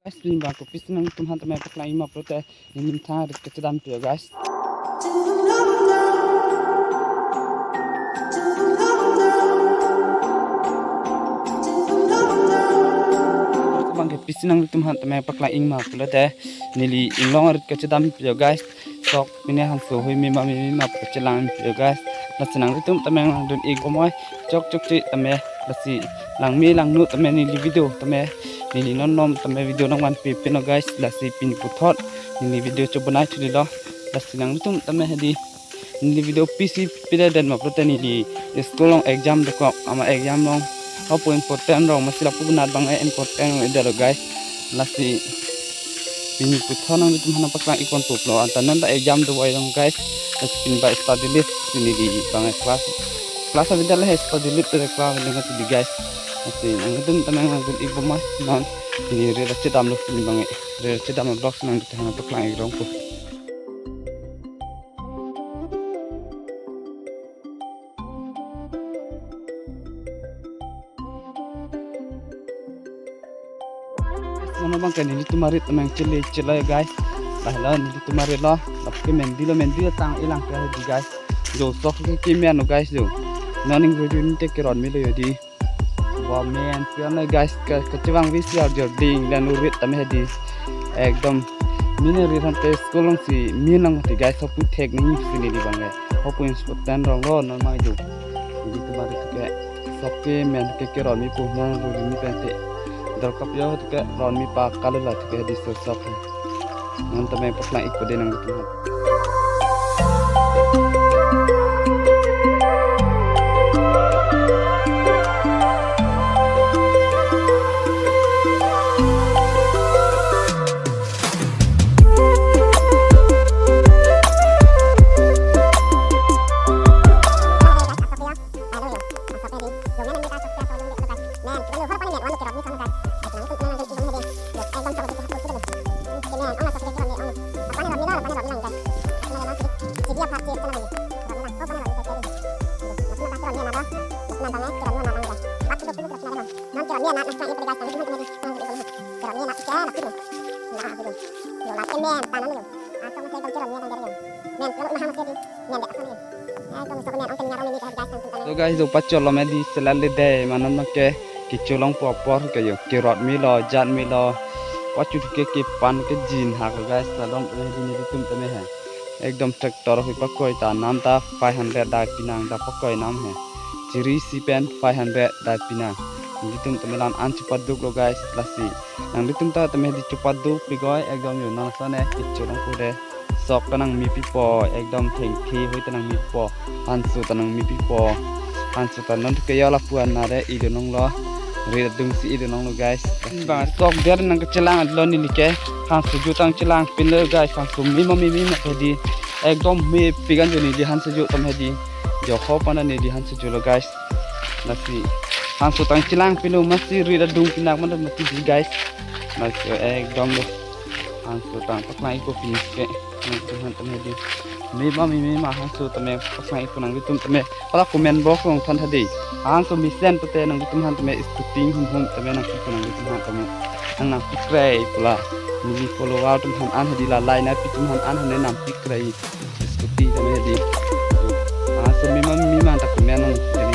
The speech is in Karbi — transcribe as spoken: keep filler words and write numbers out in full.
Guys, pini abang kopisi nangtumphan tame paklang-ikma pulote, neli methang arit kachedam piyo guys. Abang kopisi nangtumphan tame paklang-ikma pulote, neli inglong arit kachedam piyo guys. Sok pine hanso hui mima mima pu chelang piyo guys. Lasi nanglitum tame nangdun-ik bomnoi, chokche tame, lasi langme langno tame neli video tame, neli non non tame video nangvanpi pino guys. Lasi pini puthot neli video chobonai thulilo. Lasi nanglitum tame hedi neli video pisi pida den ma pulote neli school along exam dokok, amat exam along hapu important rong, masi lapu penat abang important rong edalo guys. Lasi pini puthot nangtumphan paklang-ik ponpo pulo, anta non ta exam dovai rong guys. Lasi pini abang study leave, pini abang class, class avedetlo he, study leave te class avedetlo hedi guys. Lasi nangtum tame nangdun-ik bomnoi, non pini rit kachedamlo, pini abang rit kachedam vlog nangtumphan paklang-ik rongpo. Mane abang ke nelitum arit tame chele chele guys. Lahelo nelitum aritlo. Lapu ke mendilo, mendi tang-ilang ke hedi guys. Jo sok ke kemen lo guys jo. Non ning rujun te keron melo hedi. Wa men pian guys, ke kachevang V C R jording dan urit tame hedi. Ekdom mine rit han ke school alongsi min lang hedi guys, hapu thek nangsi neli abang ke. Hapu important ronglo non mai jo. Nelitum arit ke sok kemen ke keron mipo, non rujun mi pen te. Dorkap yo te keron mi pa kalula te ke hedi so sok. Non tame paklang-ikpo de nangtum. So guys, do pacholo me hedi selal le de, mane abang ke kecho longpo apor ke jo, kerot melo, jat melo, pachu ke kepan ke jin ha guys, la long hedi nelitum tame he. Ekdom tractor hui pakoi ta nam ta five hundred dai pinang, ta pakoi nam he. Chiri isi pen five hundred dai pinang. Nelitum tame la-an chepaduklo guys, lasi nanglitum ta tame hedi chepaduk pigoi, ekdom jo nang sane kecho longpo de. Sok ta nangmepipo, ekdom thengthe hui ta nangmepo, hanso ta nangmepipo. Hanso ta non ke yo lapu-an nare idun longlo. Rit adungsi idun longlo guys. Abang sok der nangkachelanglo neli ke. Hanso jo tang chelang pinlo guys, hanso mima mima hedi. Ekdom mepi kan jo neli hanso jo tame hedi. Jo ho pana neli hanso jolo guys. Lasi hanso tang chelang pinlo, masi rit adung pinak mana mati di guys. Lasi ekdom lo. Hanso tang paklang-ikpo pini ke. Nangtumphan tame hedi. Mima mima hanso tame paklang-ikpo nangtum tame. Hala comment box along than hedi. Hanso mesen pute nangtumphan tame scooty hum hum tame nangpipo nangtumphan tame. Nang nangpikre pula. Neli follower atumphan an hedi, la like nangpi atum aphan an hedi nangpikre. Scooty tame hedi. Hanso mima mima ta comment along.